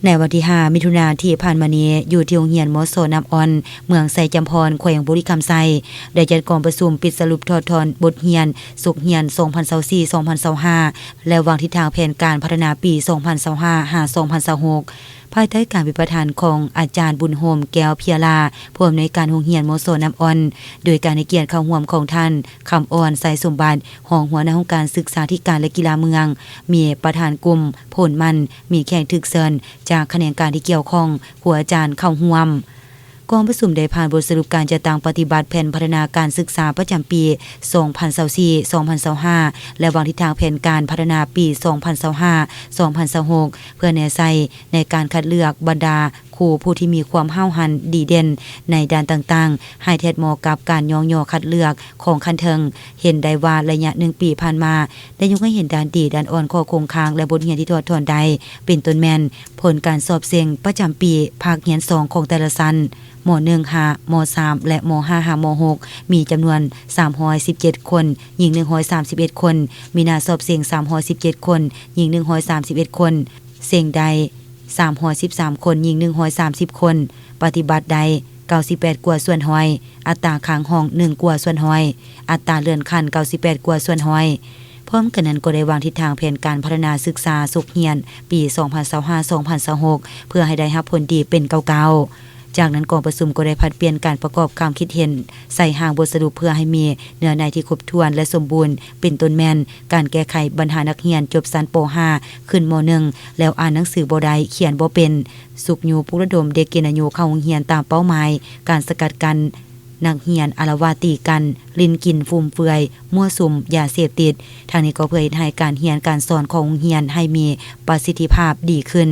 ໃນວັນທີຫ້າ ມິຖຸນາທີ່ຜ່ານມານີ້ ຢູ່ທີ່ໂຮງຮຽນ ມສ ນ້ຳອ່ອນ ເມືອງໄຊຈຳພອນ ແຂວງບໍລິຄຳໄຊ ໄດ້ຈັດກອງປະຊຸມປິດສະຫຼຸບຖອດຖອນບົດຮຽນສົກຮຽນ ສອງພັນຊາວສີ່ ສອງພັນຊາວຫ້າ ແລະ ວາງທິດທາງແຜນການພັດທະນາປີ ສອງພັນຊາວຫ້າ ຫາ ສອງພັນຊາວຫົກ ພາຍໃຕ້ການເປັນປະທານຂອງອາຈານ ບຸນໂຮມ ແກ້ວເພັຍລາ ຜູ້ອຳນວຍການໂຮງຮຽນ ມສ ນ້ຳອ່ອນ, ໂດຍການໃຫ້ກຽດເຂົ້າຮ່ວມຂອງທ່ານ ຄຳອ່ອນ ໄຊສົມບັດ ຮອງຫົວໜ້າຫ້ອງການສຶກສາທິການ ແລະ ກິລາເມືອງ, ມີປະທານກຸ່ມ ໂພນມັນ, ມີແຂກຖືກເຊີນຈາກຂະແໜງການທີ່ກ່ຽວຂ້ອງ ຄູອາຈານເຂົ້າຮ່ວມ. ກອງປະຊຸມໄດ້ຜ່ານບົດສະຫຼຸບການຈັດຕັ້ງປະຕິບັດແຜນພັດທະນາການສຶກສາປະຈຳປີ ສອງພັນຊາວສີ່ ສອງພັນຊາວຫ້າ ແລະ ວາງທິດທາງແຜນການພັດທະນາປີ ສອງພັນຊາວຫ້າ ສອງພັນຊາວຫົກ ເພື່ອແນໃສ່ໃນການຄັດເລືອກບັນດາຄູຜູ້ທີ່ມີຄວາມຫ້າວຫັນດີເດັ່ນໃນດ້ານຕ່າງໆ ໃຫ້ແທດເໝາະກັບການຍ້ອງຍໍຄັດເລືອກຂອງຂັ້ນເທິງ. ເຫັນໄດ້ວ່າໄລຍະໜຶ່ງປີຜ່ານມາ ໄດ້ຍົກໃຫ້ເຫັນດ້ານດີ, ດ້ານອ່ອນ, ຂໍ້ຄົງຄ້າງ ແລະ ບົດຮຽນທີ່ຖອດຖອນໄດ້ ເປັນຕົ້ນແມ່ນ ຜົນການສອບເສັງປະຈຳປີພາກຮຽນສອງຂອງແຕ່ລະຊັ້ນ ມ ໜຶ່ງ ຫາ ມ ສາມ ແລະ ມ ຫ້າ ຫາ ມ ຫົກ ມີຈຳນວນ ສາມຮ້ອຍສິບເຈັດ ຄົນ, ຍິງ ໜຶ່ງຮ້ອຍສາມສິບເອັດ ຄົນ, ມີໜ້າສອບເສັງ ສາມຮ້ອຍສິບເຈັດ ຄົນ, ຍິງ ໜຶ່ງຮ້ອຍສາມສິບເອັດ ຄົນ, ເສັງໄດ້ ສາມຮ້ອຍສິບສາມ ຄົນ, ຍິງ ໜຶ່ງຮ້ອຍສາມສິບ ຄົນ, ປະຕິບັດໄດ້ ເກົ້າສິບແປດ ກວ່າສ່ວນຮ້ອຍ, ອັດຕາຄ້າງຫ້ອງ ໜຶ່ງ ກວ່າສ່ວນຮ້ອຍ, ອັດຕາເລື່ອນຂັ້ນ ເກົ້າສິບແປດ ກວ່າສ່ວນຮ້ອຍ. ພ້ອມກັນນັ້ນກໍໄດ້ວາງທິດທາງແຜນການພັດທະນາສຶກສາສົກຮຽນປີ ສອງພັນຊາວຫ້າ ສອງພັນຊາວຫົກ ເພື່ອໃຫ້ໄດ້ຮັບຜົນດີເປັນເກົ່າໆ. ຈາກນັ້ນກອງປະຊຸມກໍໄດ້ຜັດປ່ຽນການປະກອບຄຳຄິດເຫັນໃສ່ຮ່າງບົດສະຫຼຸບ ເພື່ອໃຫ້ມີເນື້ອໃນທີ່ຄົບຖ້ວນ ແລະ ສົມບູນ ເປັນຕົ້ນແມ່ນ ການແກ້ໄຂບັນຫານັກຮຽນຈົບຊັ້ນ ປ.ຫ້າ ຂຶ້ນ ມ.ໜຶ່ງ ແລ້ວອ່ານໜັງສືບໍ່ໄດ້, ຂຽນບໍ່ເປັນ, ຊຸກຍູ້ປຸກລະດົມເດັກກິນນາໂຍເຂົ້າໂຮງຮຽນຕາມເປົ້າໝາຍ, ການສະກັດກັ້ນນັກຮຽນອາລະວາດຕີກັນ, ຫຼິ້ນກິນຟຸມເຟືອຍ, ມົ້ວສຸມຢາເສບຕິດ, ທັງນີ້ກໍເພື່ອເຮັດໃຫ້ການຮຽນການສອນຂອງໂຮງຮຽນໃຫ້ມີປະສິດທິພາບດີຂຶ້ນ.